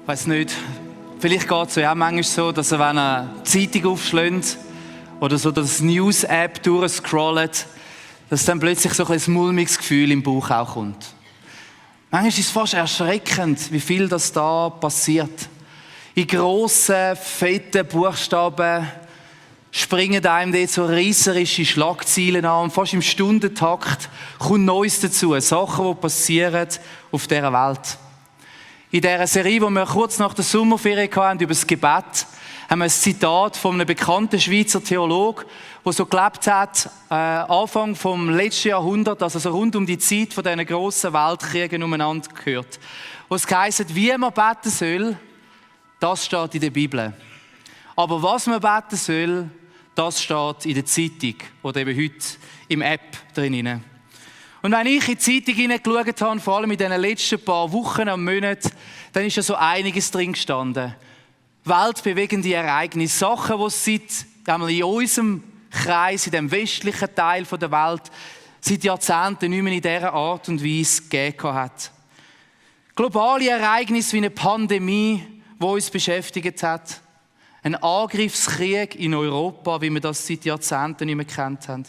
Ich weiss nicht, vielleicht geht es ja auch manchmal so, dass ihr, wenn ihr die Zeitung aufschlägt oder so das News-App durchscrollt, dass dann plötzlich so ein mulmiges Gefühl im Bauch auch kommt. Manchmal ist es fast erschreckend, wie viel das da passiert. In grossen, fetten Buchstaben springen einem dort so reisserische Schlagzeilen an und fast im Stundentakt kommt Neues dazu. Sachen, die passieren auf dieser Welt. In dieser Serie, die wir kurz nach der Sommerferien hatten, über das Gebet, haben wir ein Zitat von einem bekannten Schweizer Theologen, der so gelebt hat, Anfang vom letzten Jahrhundert, also so rund um die Zeit von diesen grossen Weltkriegen umeinander gehört. Wo es heisst, wie man beten soll, das steht in der Bibel. Aber was man beten soll, das steht in der Zeitung oder eben heute im App drin. Und wenn ich in die Zeitung hineingeschaut habe, vor allem in den letzten paar Wochen und Monaten, dann ist ja so einiges drin gestanden. Weltbewegende Ereignisse, Sachen, die es seit in unserem Kreis, in dem westlichen Teil der Welt, seit Jahrzehnten nicht mehr in dieser Art und Weise gegeben hat. Globale Ereignisse wie eine Pandemie, die uns beschäftigt hat. Ein Angriffskrieg in Europa, wie wir das seit Jahrzehnten nicht mehr gekannt haben.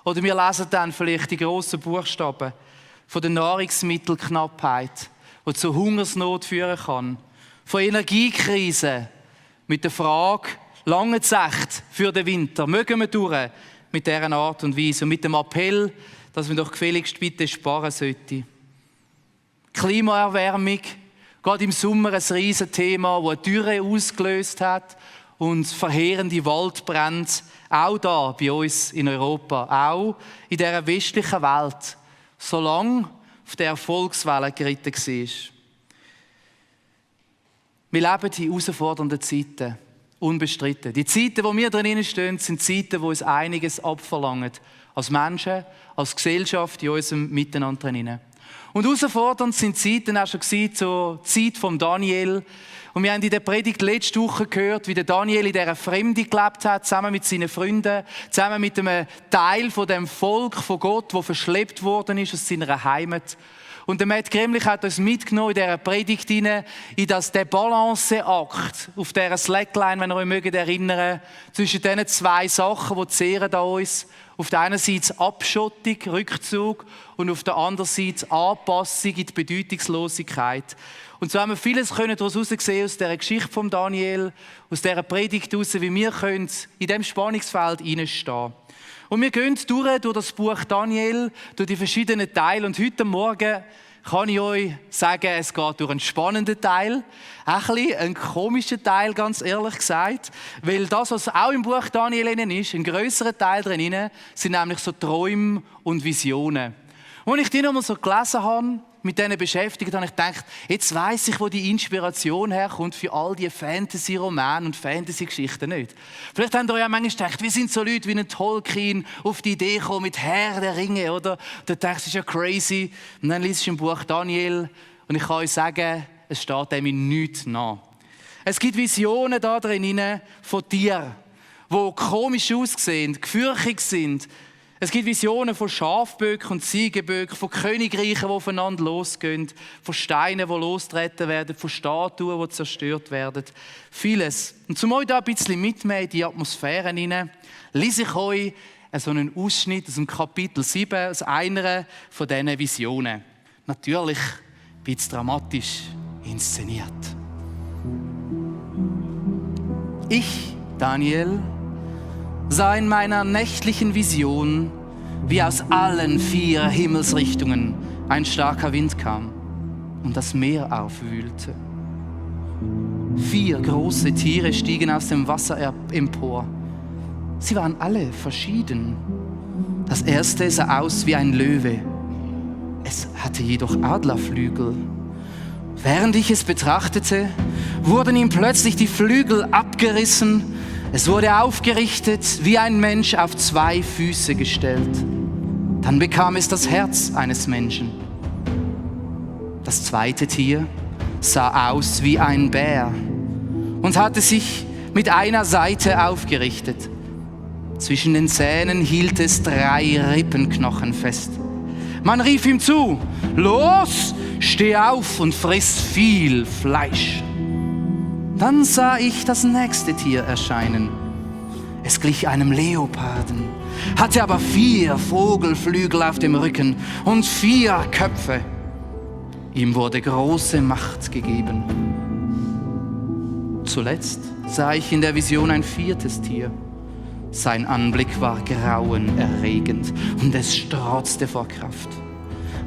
Oder wir lesen dann vielleicht die grossen Buchstaben von der Nahrungsmittelknappheit, die zu Hungersnot führen kann. Von Energiekrisen mit der Frage, lange es echt für den Winter? Mögen wir durch mit dieser Art und Weise? Und mit dem Appell, dass man doch gefälligst bitte sparen sollte. Klimaerwärmung, gerade im Sommer ein Riesenthema, das eine Dürre ausgelöst hat und verheerende Waldbrände, auch da bei uns in Europa, auch in dieser westlichen Welt, solange auf der Erfolgswelle geritten war. Wir leben in herausfordernden Zeiten, unbestritten. Die Zeiten, wo wir drin stehen, sind Zeiten, die uns einiges abverlangen. Als Menschen, als Gesellschaft, in unserem Miteinander drin. Und herausfordernd sind Zeiten auch schon zur Zeit von Daniel. Und wir haben in der Predigt letzte Woche gehört, wie der Daniel in dieser Fremde gelebt hat, zusammen mit seinen Freunden, zusammen mit einem Teil von dem Volk von Gott, das verschleppt worden ist aus seiner Heimat. Und der Matt Gremlich hat uns mitgenommen in dieser Predigt hinein, in der Balanceakt auf dieser Slackline, wenn ihr euch mögt erinnern, zwischen diesen zwei Sachen, die zehren an uns. Auf der einen Seite Abschottung, Rückzug und auf der anderen Seite Anpassung in die Bedeutungslosigkeit. Und so haben wir vieles daraus heraussehen aus dieser Geschichte von Daniel, aus dieser Predigt heraus, wie wir in diesem Spannungsfeld hineinstehen. Und wir gehen durch das Buch Daniel, durch die verschiedenen Teile. Und heute Morgen kann ich euch sagen, es geht durch einen spannenden Teil, ein bisschen einen komischen Teil, ganz ehrlich gesagt. Weil das, was auch im Buch Daniel ist, ein grösserer Teil drin, sind nämlich so Träume und Visionen. Und als ich die nochmal so gelesen habe, mit denen beschäftigt, habe ich gedacht, jetzt weiss ich, wo die Inspiration herkommt für all diese Fantasy-Romane und Fantasy-Geschichten nicht. Vielleicht habt ihr euch auch manchmal gedacht, wir sind so Leute wie ein Tolkien auf die Idee gekommen mit Herr der Ringe, oder? Da denkst du, das ist ja crazy. Und dann liest du im Buch Daniel und ich kann euch sagen, es steht dem in nichts nach. Es gibt Visionen da drin von Tieren, die komisch aussehen, gefürchtig sind. Es gibt Visionen von Schafböcken und Ziegenböcken, von Königreichen, die aufeinander losgehen, von Steinen, die losgetreten werden, von Statuen, die zerstört werden. Vieles. Und um euch da ein bisschen mitzunehmen in die Atmosphäre hinein, lese ich euch so einen Ausschnitt aus dem Kapitel 7, aus einer von diesen Visionen. Natürlich ein bisschen dramatisch inszeniert. Ich, Daniel, sah in meiner nächtlichen Vision, wie aus allen 4 Himmelsrichtungen ein starker Wind kam und das Meer aufwühlte. 4 große Tiere stiegen aus dem Wasser empor. Sie waren alle verschieden. Das erste sah aus wie ein Löwe. Es hatte jedoch Adlerflügel. Während ich es betrachtete, wurden ihm plötzlich die Flügel abgerissen. Es wurde aufgerichtet, wie ein Mensch auf 2 Füße gestellt. Dann bekam es das Herz eines Menschen. Das zweite Tier sah aus wie ein Bär und hatte sich mit einer Seite aufgerichtet. Zwischen den Zähnen hielt es 3 Rippenknochen fest. Man rief ihm zu: Los, steh auf und friss viel Fleisch. Dann sah ich das nächste Tier erscheinen. Es glich einem Leoparden, hatte aber 4 Vogelflügel auf dem Rücken und 4 Köpfe. Ihm wurde große Macht gegeben. Zuletzt sah ich in der Vision ein 4. Tier. Sein Anblick war grauenerregend und es strotzte vor Kraft.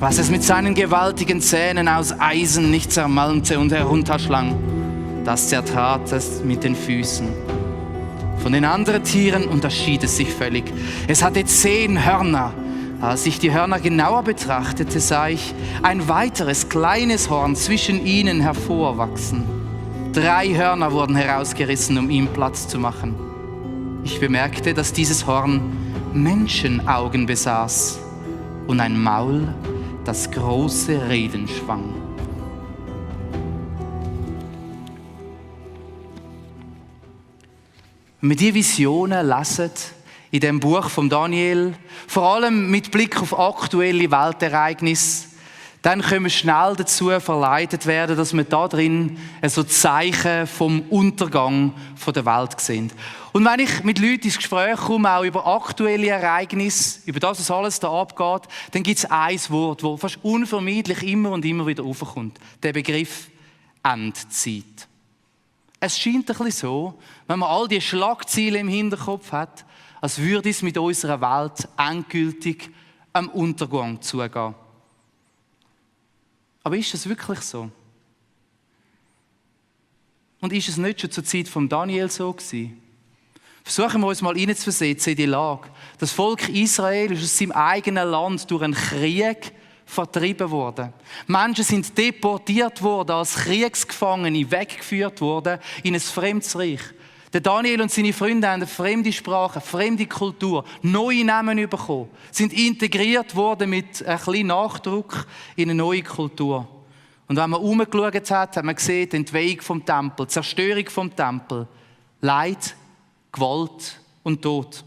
Was es mit seinen gewaltigen Zähnen aus Eisen nicht zermalmte und herunterschlang, das zertrat es mit den Füßen. Von den anderen Tieren unterschied es sich völlig. Es hatte 10 Hörner. Als ich die Hörner genauer betrachtete, sah ich ein weiteres kleines Horn zwischen ihnen hervorwachsen. 3 Hörner wurden herausgerissen, um ihm Platz zu machen. Ich bemerkte, dass dieses Horn Menschenaugen besaß und ein Maul, das große Reden schwang. Wenn wir diese Visionen lesen in dem Buch von Daniel, vor allem mit Blick auf aktuelle Weltereignisse, dann können wir schnell dazu verleitet werden, dass wir da drin so Zeichen vom Untergang der Welt sehen. Und wenn ich mit Leuten ins Gespräch komme, auch über aktuelle Ereignisse, über das, was alles da abgeht, dann gibt es ein Wort, das fast unvermeidlich immer und immer wieder aufkommt. Der Begriff Endzeit. Es scheint ein bisschen so, wenn man all die Schlagzeilen im Hinterkopf hat, als würde es mit unserer Welt endgültig am Untergang zugehen. Aber ist das wirklich so? Und ist es nicht schon zur Zeit von Daniel so gewesen? Versuchen wir uns mal hineinzuversetzen in die Lage. Das Volk Israel ist aus seinem eigenen Land durch einen Krieg vertrieben worden. Menschen sind deportiert worden, als Kriegsgefangene weggeführt worden in ein fremdes Reich. Der Daniel und seine Freunde haben eine fremde Sprache, eine fremde Kultur, neue Namen bekommen, sind integriert worden mit ein bisschen Nachdruck in eine neue Kultur. Und wenn man herumgeschaut hat, hat man gesehen, die Entweihung vom Tempel, die Zerstörung vom Tempel, Leid, Gewalt und Tod.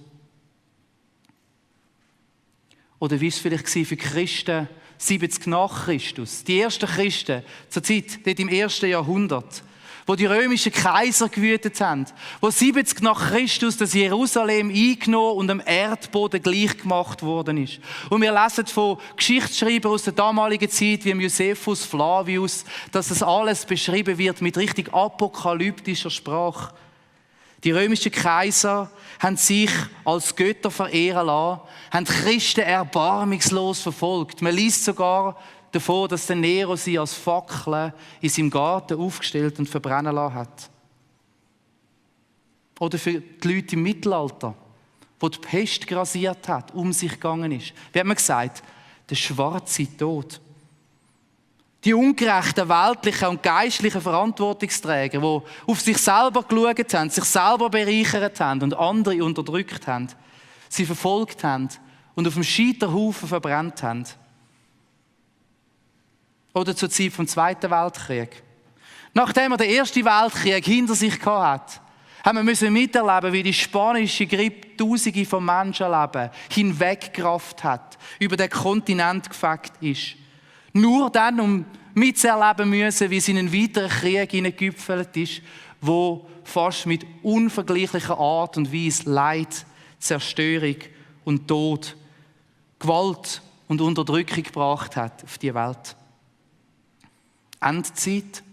Oder wie war es vielleicht für Christen 70 nach Christus, die ersten Christen zur Zeit, dort im 1. Jahrhundert, wo die römischen Kaiser gewütet haben, wo 70 nach Christus das Jerusalem eingenommen und am Erdboden gleich gemacht worden ist. Und wir lesen von Geschichtsschreibern aus der damaligen Zeit, wie Josephus, Flavius, dass das alles beschrieben wird mit richtig apokalyptischer Sprache. Die römischen Kaiser haben sich als Götter verehren lassen, haben Christen erbarmungslos verfolgt. Man liest sogar davon, dass der Nero sie als Fackeln in seinem Garten aufgestellt und verbrennen lassen hat. Oder für die Leute im Mittelalter, wo die Pest grasiert hat, um sich gegangen ist. Wie hat man gesagt? Der schwarze Tod. Die ungerechten weltlichen und geistlichen Verantwortungsträger, die auf sich selber geschaut haben, sich selber bereichert haben und andere unterdrückt haben, sie verfolgt haben und auf dem Scheiterhaufen verbrannt haben. Oder zur Zeit vom Zweiten Weltkrieg. Nachdem er den Ersten Weltkrieg hinter sich hatte, haben wir miterleben, wie die spanische Grippe Tausende von Menschenleben hinweggerafft hat, über den Kontinent gefegt ist. Nur dann, um mitzuerleben müssen, wie es in einen weiteren Krieg hineingegipfelt ist, wo fast mit unvergleichlicher Art und Weise Leid, Zerstörung und Tod, Gewalt und Unterdrückung gebracht hat auf die Welt. Endzeit.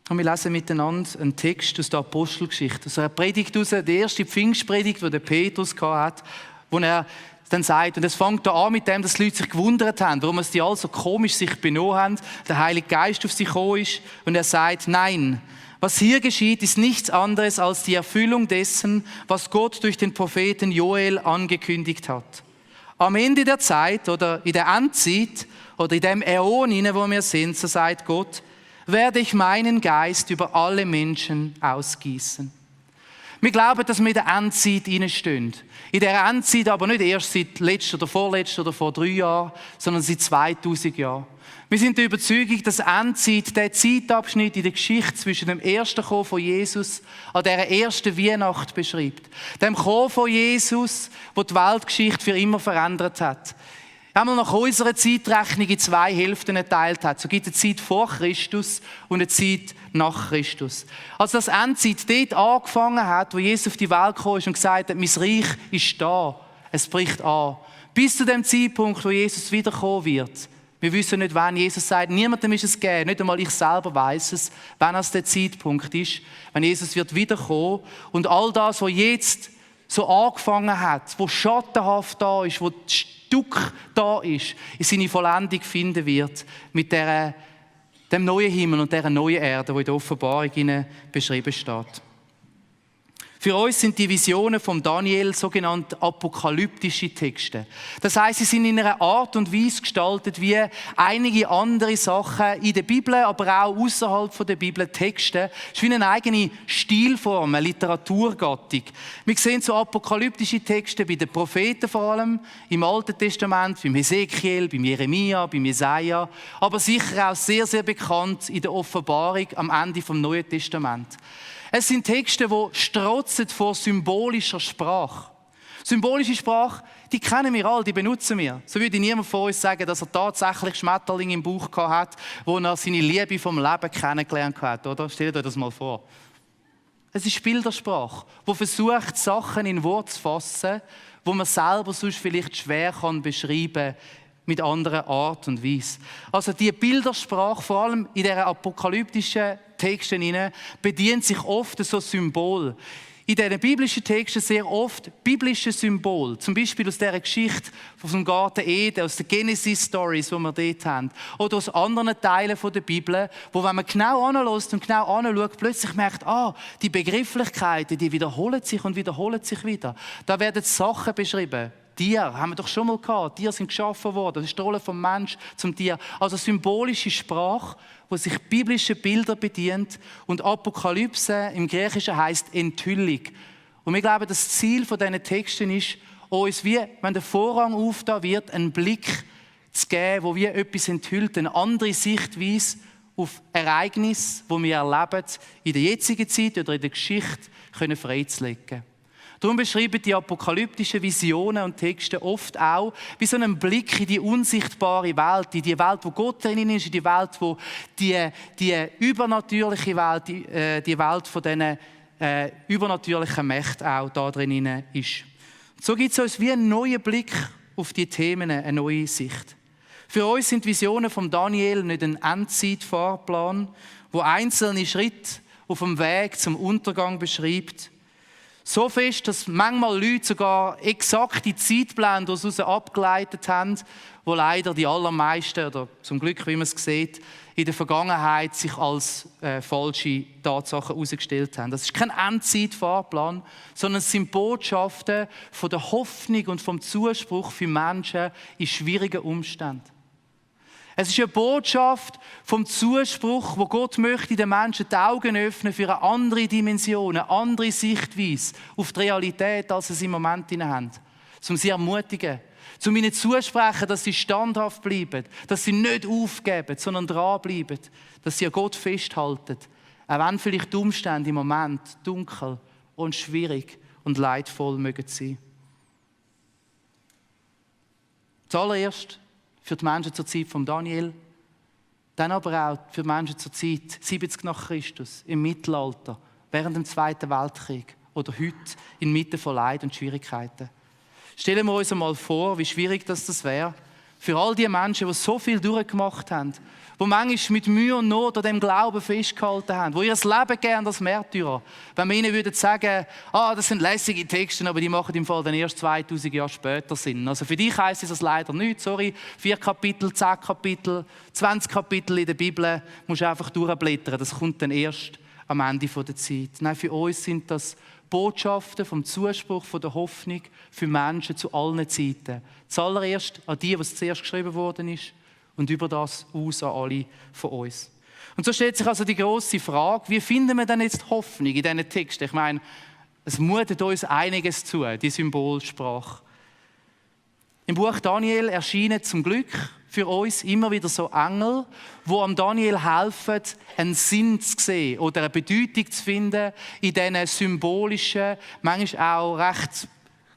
Und wir lesen miteinander einen Text aus der Apostelgeschichte, aus einer Predigt raus, die erste Pfingstpredigt, die der Petrus hatte, wo er dann sagt, und es fängt da an mit dem, dass die Leute sich gewundert haben, warum die alle so komisch sich benommen haben, der Heilige Geist auf sie gekommen ist, und er sagt, nein, was hier geschieht, ist nichts anderes als die Erfüllung dessen, was Gott durch den Propheten Joel angekündigt hat. Am Ende der Zeit oder in der Endzeit oder in dem Äon, wo wir sind, so sagt Gott, werde ich meinen Geist über alle Menschen ausgießen. Wir glauben, dass wir in der Endzeit stehen. In der Endzeit aber nicht erst seit letzter oder vorletzter oder vor 3 Jahren, sondern seit 2000 Jahren. Wir sind der Überzeugung, dass Endzeit der Zeitabschnitt in der Geschichte zwischen dem ersten Kommen von Jesus an dieser ersten Weihnacht beschreibt. Dem Kommen von Jesus, der die Weltgeschichte für immer verändert hat. Wenn man nach unserer Zeitrechnung in 2 Hälften geteilt hat, so gibt es eine Zeit vor Christus und eine Zeit nach Christus. Also das Endzeit dort angefangen hat, wo Jesus auf die Welt gekommen ist und gesagt hat, mein Reich ist da, es bricht an. Bis zu dem Zeitpunkt, wo Jesus wiederkommen wird. Wir wissen nicht, wann. Jesus sagt, niemandem ist es gegeben, nicht einmal ich selber weiss es, wann es der Zeitpunkt ist, wenn Jesus wird wiederkommen. Und all das, was jetzt so angefangen hat, wo schattenhaft da ist, wo das Stück da ist, in seine Vollendung finden wird, mit dem neuen Himmel und dieser neuen Erde, die in der Offenbarung beschrieben steht. Für uns sind die Visionen von Daniel sogenannte apokalyptische Texte. Das heisst, sie sind in einer Art und Weise gestaltet wie einige andere Sachen in der Bibel, aber auch außerhalb der Bibel Texte. Es ist wie eine eigene Stilform, eine Literaturgattung. Wir sehen so apokalyptische Texte bei den Propheten vor allem, im Alten Testament, beim Hesekiel, beim Jeremia, beim Jesaja, aber sicher auch sehr, sehr bekannt in der Offenbarung am Ende vom Neuen Testament. Es sind Texte, die strotzen vor symbolischer Sprache. Symbolische Sprache, die kennen wir alle, die benutzen wir. So würde niemand von uns sagen, dass er tatsächlich Schmetterlinge im Bauch hat, wo er seine Liebe vom Leben kennengelernt hat, oder? Stellt euch das mal vor. Es ist Bildersprache, die versucht, Sachen in Worte zu fassen, wo man selber sonst vielleicht schwer beschreiben kann, mit anderer Art und Weise. Also die Bildersprache, vor allem in dieser apokalyptischen Texten bedient sich oft so Symbol. In diesen biblischen Texten sehr oft biblische Symbole. Zum Beispiel aus dieser Geschichte vom Garten Eden, aus den Genesis-Stories, die wir dort haben. Oder aus anderen Teilen der Bibel, wo, wenn man genau anhört und genau anschaut, plötzlich merkt, die Begrifflichkeiten, die wiederholen sich und wiederholen sich wieder. Da werden Sachen beschrieben. Tiere haben wir doch schon mal gehabt. Tiere sind geschaffen worden. Das ist die Rolle vom Mensch zum Tier. Also symbolische Sprache, wo sich biblische Bilder bedient. Und Apokalypse im Griechischen heisst Enthüllung. Und wir glauben, das Ziel dieser Texten ist, uns wie, wenn der Vorhang aufgetan wird, einen Blick zu geben, wo wir etwas enthüllt, eine andere Sichtweise auf Ereignisse, die wir erleben, in der jetzigen Zeit oder in der Geschichte, können freizulegen. Darum beschreiben die apokalyptischen Visionen und Texte oft auch wie so einen Blick in die unsichtbare Welt, in die Welt, wo Gott drin ist, in die Welt, wo die übernatürliche Welt, die Welt von diesen übernatürlichen Mächten auch da drin ist. So gibt es uns wie einen neuen Blick auf die Themen, eine neue Sicht. Für uns sind Visionen von Daniel nicht ein Endzeitfahrplan, wo einzelne Schritte auf dem Weg zum Untergang beschreibt. So fest, dass manchmal Leute sogar exakte Zeitpläne daraus abgeleitet haben, wo leider die allermeisten, oder zum Glück, wie man es sieht, in der Vergangenheit sich als falsche Tatsachen herausgestellt haben. Das ist kein Endzeitfahrplan, sondern es sind Botschaften von der Hoffnung und vom Zuspruch für Menschen in schwierigen Umständen. Es ist eine Botschaft vom Zuspruch, wo Gott möchte den Menschen die Augen öffnen für eine andere Dimension, eine andere Sichtweise auf die Realität, als sie es im Moment haben. Um sie ermutigen, um ihnen zusprechen, dass sie standhaft bleiben, dass sie nicht aufgeben, sondern dranbleiben, dass sie an Gott festhalten, auch wenn vielleicht die Umstände im Moment dunkel und schwierig und leidvoll mögen sein. Zuallererst für die Menschen zur Zeit von Daniel, dann aber auch für die Menschen zur Zeit 70 nach Christus, im Mittelalter, während dem Zweiten Weltkrieg oder heute inmitten von Leid und Schwierigkeiten. Stellen wir uns einmal vor, wie schwierig das wäre, für all die Menschen, die so viel durchgemacht haben, die manchmal mit Mühe und Not an dem Glauben festgehalten haben, die ihr Leben gern als Märtyrer, wenn wir ihnen würden sagen, das sind lässige Texte, aber die machen im Fall dann erst 2000 Jahre später Sinn. Also für dich heisst das leider nicht, 4 Kapitel, 10 Kapitel, 20 Kapitel in der Bibel, musst du einfach durchblättern, das kommt dann erst am Ende der Zeit. Nein, für uns sind das Botschaften vom Zuspruch, von der Hoffnung für Menschen zu allen Zeiten. Zuallererst an die, was zuerst geschrieben worden ist, und über das aus an alle von uns. Und so stellt sich also die grosse Frage, wie finden wir denn jetzt Hoffnung in diesen Texten? Ich meine, es mutet uns einiges zu, die Symbolsprache. Im Buch Daniel erscheinen zum Glück für uns immer wieder so Engel, die am Daniel helfen, einen Sinn zu sehen oder eine Bedeutung zu finden in diesen symbolischen, manchmal auch recht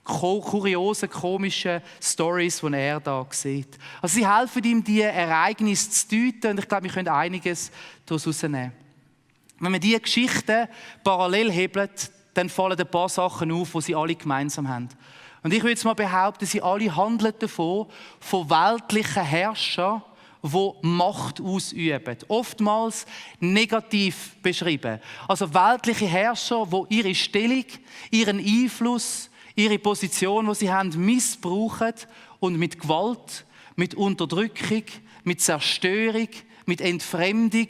kuriosen, komischen Stories, die er da sieht. Also sie helfen ihm, diese Ereignisse zu deuten und ich glaube, wir können einiges daraus herausnehmen. Wenn man diese Geschichten parallel hebelt, dann fallen ein paar Sachen auf, die sie alle gemeinsam haben. Und ich würde jetzt mal behaupten, sie alle handeln davon, von weltlichen Herrschern, die Macht ausüben. Oftmals negativ beschrieben. Also weltliche Herrscher, die ihre Stellung, ihren Einfluss, ihre Position, die sie haben, missbrauchen und mit Gewalt, mit Unterdrückung, mit Zerstörung, mit Entfremdung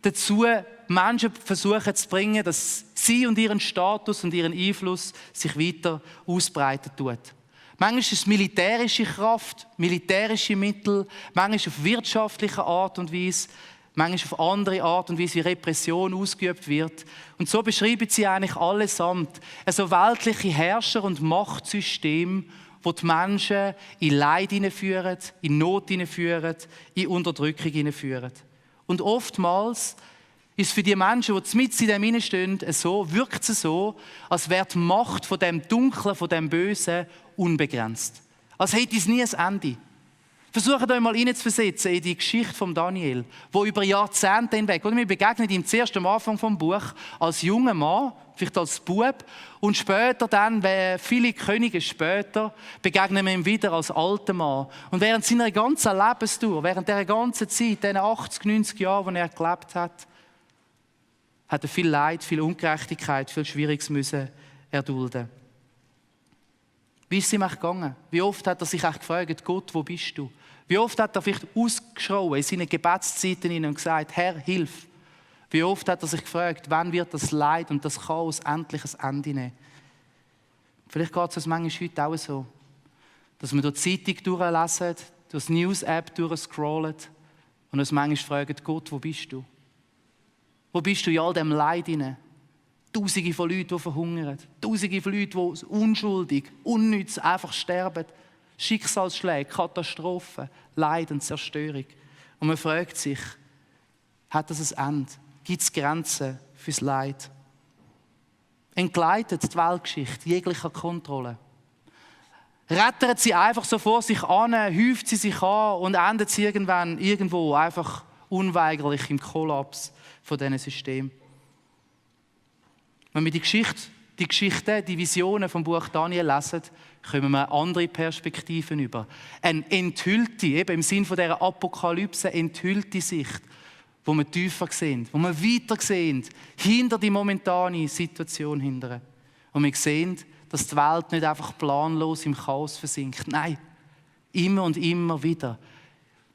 dazu Menschen versuchen zu bringen, dass sie und ihren Status und ihren Einfluss sich weiter ausbreiten tut. Manchmal ist es militärische Kraft, militärische Mittel, manchmal auf wirtschaftliche Art und Weise, manchmal auf andere Art und Weise, wie Repression ausgeübt wird. Und so beschreiben sie eigentlich allesamt also weltliche Herrscher und Machtsysteme, wo die Menschen in Leid hineinführen, in Not hineinführen, in Unterdrückung hineinführen. Und oftmals ist für die Menschen, die mitten in dem hineinstehen, wirkt es so, als wäre die Macht von dem Dunklen, von dem Bösen unbegrenzt. Als hätte es nie ein Ende. Versucht euch mal hineinzuversetzen in die Geschichte von Daniel, wo über Jahrzehnte hinweg, oder wir begegnen ihm zuerst am Anfang vom Buch als junger Mann, vielleicht als Bub, und später dann, viele Könige später, begegnen wir ihm wieder als alter Mann. Und während seiner ganzen Lebenstour, während dieser ganzen Zeit, diesen 80, 90 Jahren, die er gelebt hat er viel Leid, viel Ungerechtigkeit, viel Schwieriges müssen erdulden. Wie ist es ihm gegangen? Wie oft hat er sich gefragt, Gott, wo bist du? Wie oft hat er vielleicht ausgeschrien in seinen Gebetszeiten und gesagt, Herr, hilf. Wie oft hat er sich gefragt, wann wird das Leid und das Chaos endlich ein Ende nehmen? Vielleicht geht es uns manchmal heute auch so, dass wir durch die Zeitung durchlesen, durch die News-App durchscrollen und uns manchmal fragen, Gott, wo bist du? Wo bist du in all dem Leid hinein? Tausende von Leuten, die verhungern. Tausende von Leuten, die unschuldig, unnütz einfach sterben. Schicksalsschläge, Katastrophen, Leid und Zerstörung. Und man fragt sich, hat das ein Ende? Gibt es Grenzen fürs Leid? Entgleitet die Weltgeschichte jeglicher Kontrolle? Rettert sie einfach so vor sich an, häuft sie sich an und endet sie irgendwann irgendwo einfach unweigerlich im Kollaps von diesen Systemen? Wenn wir die Geschichten, die Visionen vom Buch Daniel lesen, kommen wir andere Perspektiven über. Eine enthüllte, eben im Sinn von dieser Apokalypse, enthüllte Sicht, wo wir tiefer sehen, wo wir weiter sehen, hinter die momentane Situation hindern. Und wir sehen, dass die Welt nicht einfach planlos im Chaos versinkt. Nein, immer und immer wieder.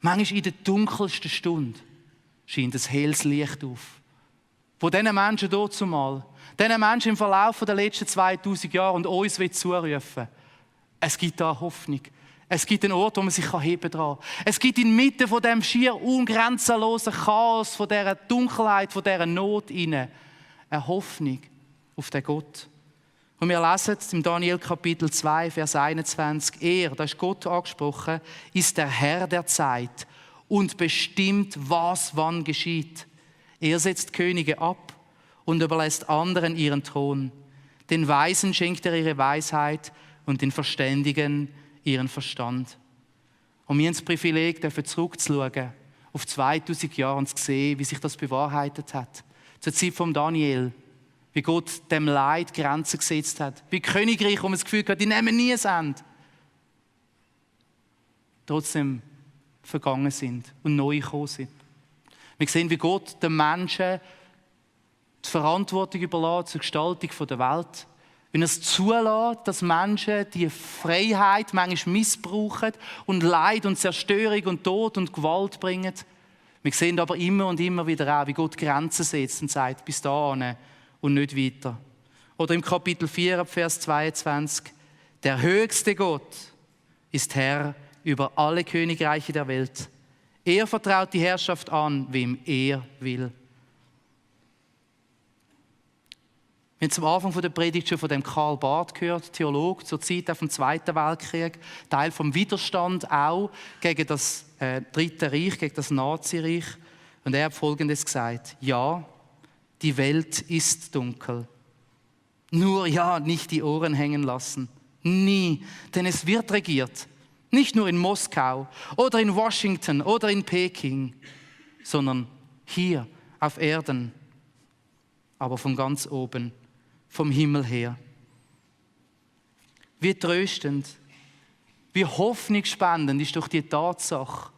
Manchmal in der dunkelsten Stunde scheint ein helles Licht auf. Von diesen Menschen dort zumal, diesen Menschen im Verlauf der letzten 2000 Jahre und uns will zurufen, es gibt da Hoffnung. Es gibt einen Ort, wo man sich heben kann. Es gibt inmitten von dem schier ungrenzenlosen Chaos, von dieser Dunkelheit, von dieser Not eine Hoffnung auf den Gott. Und wir lesen im Daniel Kapitel 2, Vers 21, er, da ist Gott angesprochen, ist der Herr der Zeit und bestimmt, was wann geschieht. Er setzt Könige ab und überlässt anderen ihren Thron. Den Weisen schenkt er ihre Weisheit und den Verständigen ihren Verstand. Und wir haben das Privileg, zurückzuschauen auf 2000 Jahre und zu sehen, wie sich das bewahrheitet hat. Zur Zeit von Daniel, wie Gott dem Leid Grenzen gesetzt hat. Wie Königreich, wo man das Gefühl hat, die nehmen nie ein Ende. Trotzdem vergangen sind und neu gekommen sind. Wir sehen, wie Gott den Menschen die Verantwortung überlässt zur Gestaltung der Welt. Wenn er es zulässt, dass Menschen die Freiheit manchmal missbrauchen und Leid und Zerstörung und Tod und Gewalt bringen. Wir sehen aber immer und immer wieder auch, wie Gott Grenzen setzt und sagt, bis dahin und nicht weiter. Oder im Kapitel 4, Vers 22, der höchste Gott ist Herr über alle Königreiche der Welt. Er vertraut die Herrschaft an, wem er will. Wir haben zum Anfang der Predigt schon von dem Karl Barth gehört, Theologe zur Zeit vom Zweiten Weltkrieg, Teil vom Widerstand auch gegen das Dritte Reich, gegen das Nazireich. Und er hat Folgendes gesagt: Ja, die Welt ist dunkel. Nur ja, nicht die Ohren hängen lassen. Nie, denn es wird regiert. Nicht nur in Moskau oder in Washington oder in Peking, sondern hier auf Erden, aber von ganz oben, vom Himmel her. Wie tröstend, wie hoffnungsspendend ist doch die Tatsache,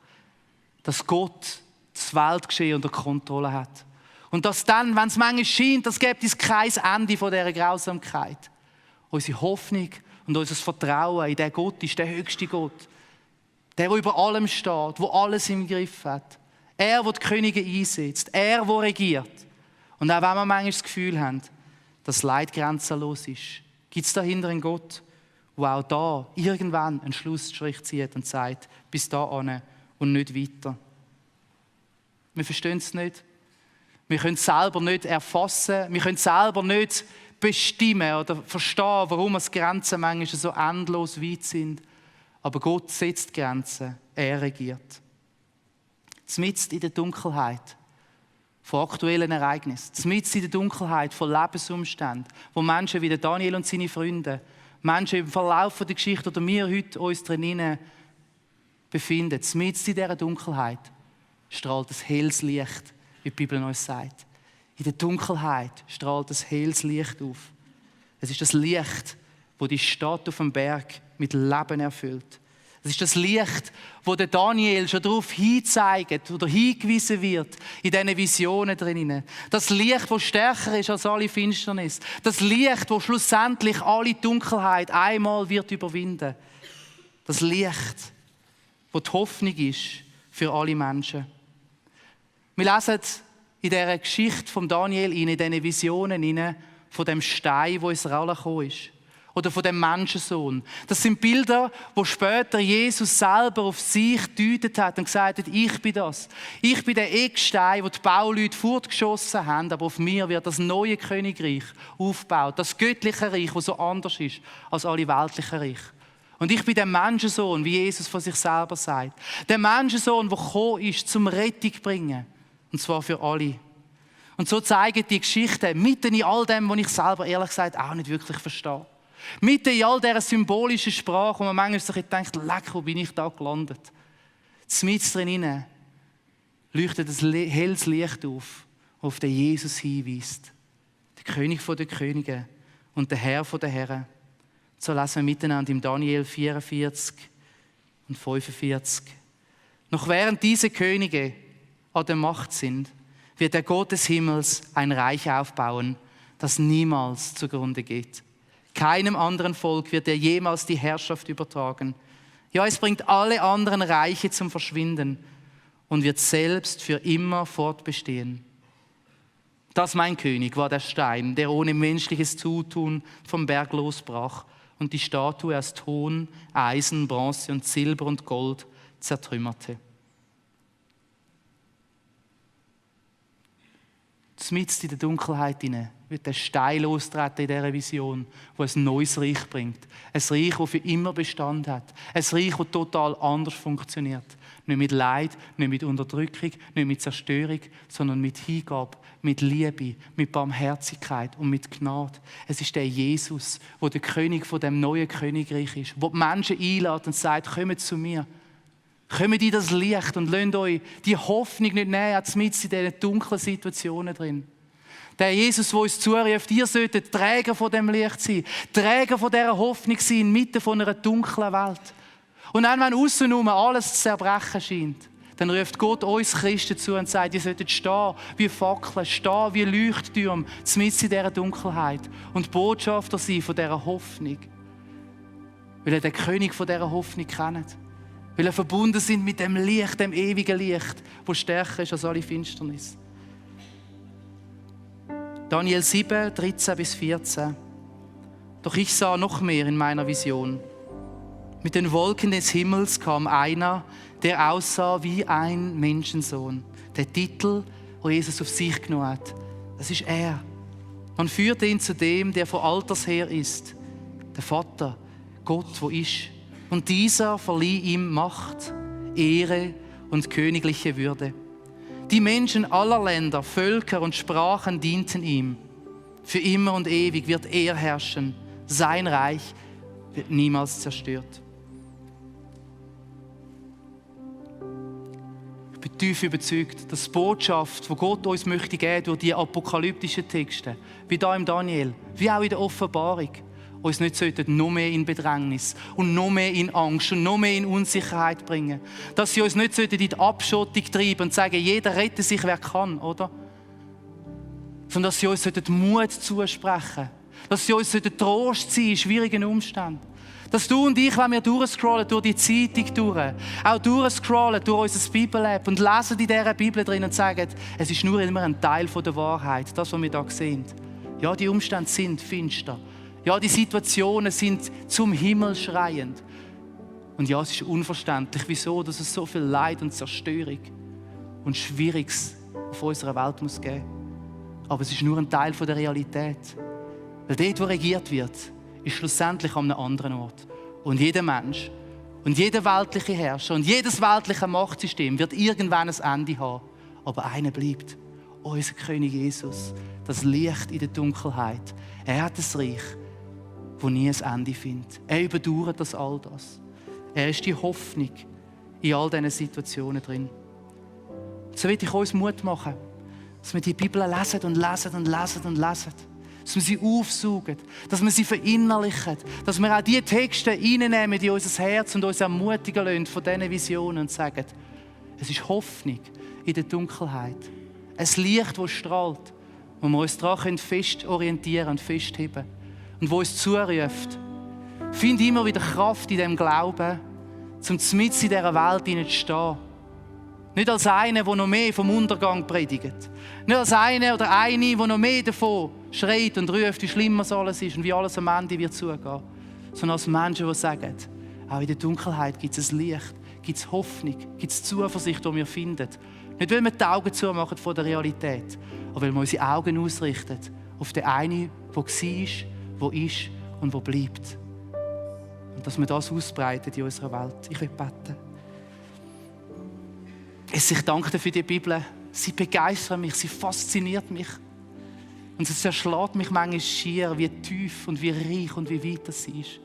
dass Gott das Weltgeschehen unter Kontrolle hat. Und dass dann, wenn es manchmal scheint, das gibt es kein Ende von dieser Grausamkeit. Unsere Hoffnung und unser Vertrauen in den Gott ist der höchste Gott. Der über allem steht, der alles im Griff hat. Er, der die Könige einsetzt. Er, der regiert. Und auch wenn wir manchmal das Gefühl haben, dass Leid grenzenlos ist, gibt es dahinter einen Gott, der auch da irgendwann einen Schlussstrich zieht und sagt, bis dahin und nicht weiter. Wir verstehen es nicht. Wir können es selber nicht erfassen. Wir können es selber nicht bestimmen oder verstehen, warum die Grenzen manchmal so endlos weit sind. Aber Gott setzt Grenzen. Er regiert. Mitten in der Dunkelheit von aktuellen Ereignissen, mitten in der Dunkelheit von Lebensumständen, wo Menschen wie Daniel und seine Freunde, Menschen im Verlauf der Geschichte oder wir heute uns drinnen befinden, mitten in dieser Dunkelheit strahlt ein helles Licht, wie die Bibel uns sagt. In der Dunkelheit strahlt ein helles Licht auf. Es ist das Licht, das die Stadt auf dem Berg mit Leben erfüllt. Es ist das Licht, wo der Daniel schon darauf hinzeigt oder hingewiesen wird in diesen Visionen drinnen. Das Licht, das stärker ist als alle Finsternis. Das Licht, das schlussendlich alle Dunkelheit einmal wird überwinden. Das Licht, das die Hoffnung ist für alle Menschen. Wir lesen in dieser Geschichte von Daniel, in diesen Visionen, von dem Stein, der ins Rollen gekommen ist. Oder von dem Menschensohn. Das sind Bilder, wo später Jesus selber auf sich gedeutet hat und gesagt hat, ich bin das. Ich bin der Eckstein, wo die Bauleute fortgeschossen haben, aber auf mir wird das neue Königreich aufgebaut. Das göttliche Reich, das so anders ist als alle weltlichen Reiche. Und ich bin der Menschensohn, wie Jesus von sich selber sagt. Der Menschensohn, der gekommen ist, zum Rettung zu bringen. Und zwar für alle. Und so zeigen die Geschichten mitten in all dem, was ich selber ehrlich gesagt auch nicht wirklich verstehe. Mitten in all dieser symbolischen Sprache, wo man manchmal sich denkt, leck, wo bin ich da gelandet? Mitten drinnen leuchtet ein helles Licht auf den Jesus hinweist. Der König der Könige und der Herr der Herren. So lesen wir miteinander im Daniel 44 und 45. Noch während diese Könige an der Macht sind, wird der Gott des Himmels ein Reich aufbauen, das niemals zugrunde geht. Keinem anderen Volk wird er jemals die Herrschaft übertragen. Ja, es bringt alle anderen Reiche zum Verschwinden und wird selbst für immer fortbestehen. Das, mein König, war der Stein, der ohne menschliches Zutun vom Berg losbrach und die Statue aus Ton, Eisen, Bronze und Silber und Gold zertrümmerte. Mitten in der Dunkelheit hinein wird der Stein lostreten in dieser Vision, wo ein neues Reich bringt. Ein Reich, das für immer Bestand hat. Ein Reich, das total anders funktioniert. Nicht mit Leid, nicht mit Unterdrückung, nicht mit Zerstörung, sondern mit Hingabe, mit Liebe, mit Barmherzigkeit und mit Gnade. Es ist der Jesus, der der König von dem neuen Königreich ist, der die Menschen einlädt und sagt, kommt zu mir. Kommt in das Licht und lasst euch die Hoffnung nicht nehmen, mitten in diesen dunklen Situationen drin. Der Jesus, der uns zuruft, ihr solltet Träger von dem Licht sein, Träger von dieser Hoffnung sein, inmitten von einer dunklen Welt. Und dann, wenn außenrum alles zu zerbrechen scheint, dann ruft Gott uns Christen zu und sagt, ihr solltet stehen wie Fackeln, stehen wie Leuchttürme, mitten in dieser Dunkelheit und Botschafter sein von dieser Hoffnung. Weil ihr den König von dieser Hoffnung kennt. Weil ihr verbunden sind mit dem Licht, dem ewigen Licht, das stärker ist als alle Finsternis. Daniel 7, 13 bis 14. Doch ich sah noch mehr in meiner Vision. Mit den Wolken des Himmels kam einer, der aussah wie ein Menschensohn. Der Titel, den Jesus auf sich genommen hat, das ist er. Man führte ihn zu dem, der von Alters her ist, der Vater, Gott, wo ist. Und dieser verlieh ihm Macht, Ehre und königliche Würde. Die Menschen aller Länder, Völker und Sprachen dienten ihm. Für immer und ewig wird er herrschen. Sein Reich wird niemals zerstört. Ich bin tief überzeugt, dass die Botschaft, die Gott uns möchte geben durch die apokalyptischen Texte, wie da im Daniel, wie auch in der Offenbarung, uns nicht sollten noch mehr in Bedrängnis und noch mehr in Angst und noch mehr in Unsicherheit bringen. Dass sie uns nicht sollten in die Abschottung treiben und sagen, jeder rette sich, wer kann, oder? Sondern dass sie uns Mut zusprechen sollten. Dass sie uns Trost sein in schwierigen Umständen. Dass du und ich, wenn wir durchscrollen durch die Zeitung durch, auch durchscrollen durch unser Bibel-App und lesen in dieser Bibel drin und sagen, es ist nur immer ein Teil der Wahrheit, das, was wir hier sehen. Ja, die Umstände sind finster. Ja, die Situationen sind zum Himmel schreiend. Und ja, es ist unverständlich, wieso, dass es so viel Leid und Zerstörung und Schwieriges auf unserer Welt muss geben. Aber es ist nur ein Teil der Realität. Weil dort, wo regiert wird, ist schlussendlich an einem anderen Ort. Und jeder Mensch und jeder weltliche Herrscher und jedes weltliche Machtsystem wird irgendwann ein Ende haben. Aber einer bleibt. Unser König Jesus. Das Licht in der Dunkelheit. Er hat das Reich, wo nie ein Ende findet. Er überdauert das all das. Er ist die Hoffnung in all diesen Situationen drin. So will ich uns Mut machen, dass wir die Bibel lesen und lesen und lesen und lesen. Dass wir sie aufsaugen, dass wir sie verinnerlichen, dass wir auch diese Texte reinnehmen in unser Herz und uns ermutigen lassen von diesen Visionen und sagen, es ist Hoffnung in der Dunkelheit. Ein Licht, das strahlt, wo wir uns daran fest orientieren und festheben und wo uns zuruft. Find immer wieder Kraft in diesem Glauben, um mitten in dieser Welt hineinzustehen. Nicht als einer, der noch mehr vom Untergang predigt. Nicht als einer oder eine, der noch mehr davon schreit und ruft, wie schlimm es alles ist und wie alles am Ende wird zugehen. Sondern als Menschen, die sagen, auch in der Dunkelheit gibt es ein Licht, gibt es Hoffnung, gibt es Zuversicht, die wir finden. Nicht, weil wir die Augen zumachen von der Realität, aber weil wir unsere Augen ausrichten auf den einen, der war, der ist und der bleibt. Und dass wir das ausbreiten in unserer Welt. Ich will beten. Ich danke dir für die Bibel. Sie begeistert mich, sie fasziniert mich. Und es erschlägt mich manchmal schier, wie tief und wie reich und wie weit das ist.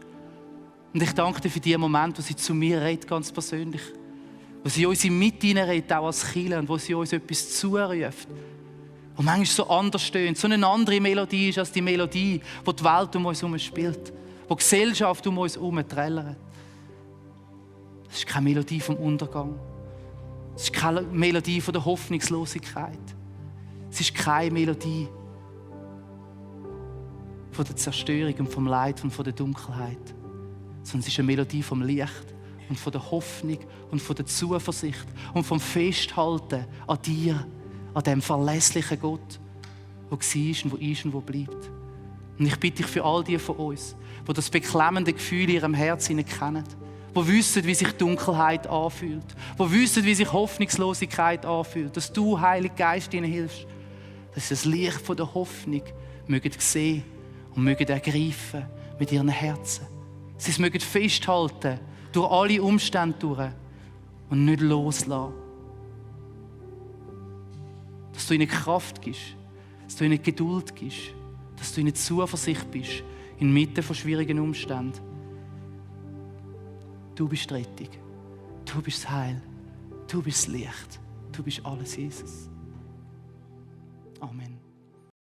Und ich danke dir für die Momente, wo sie zu mir redet, ganz persönlich. Wo sie uns in die Mitte hineinredet, auch als Kirche, und wo sie uns etwas zuruft. Und manchmal so anders stöhnt, so eine andere Melodie ist als die Melodie, die die Welt um uns herum spielt. Wo die Gesellschaft um uns herum trällert. Das ist keine Melodie vom Untergang. Es ist keine Melodie von der Hoffnungslosigkeit. Es ist keine Melodie von der Zerstörung und vom Leid und von der Dunkelheit. Sondern es ist eine Melodie vom Licht und von der Hoffnung und von der Zuversicht und vom Festhalten an dir, an dem verlässlichen Gott, der war und wo ist und wo bleibt. Und ich bitte dich für all die von uns, die das beklemmende Gefühl in ihrem Herzen kennen, die wissen, wie sich Dunkelheit anfühlt, die wissen, wie sich Hoffnungslosigkeit anfühlt, dass du, Heiliger Geist, ihnen hilfst, dass sie das Licht von der Hoffnung mögen sehen und mögen ergreifen mit ihren Herzen. Sie es mögen festhalten durch alle Umstände durch und nicht loslassen. Dass du ihnen Kraft gibst, dass du ihnen Geduld gibst, dass du ihnen Zuversicht bist inmitten von schwierigen Umständen. Du bist die Rettung. Du bist das Heil. Du bist das Licht. Du bist alles, Jesus. Amen.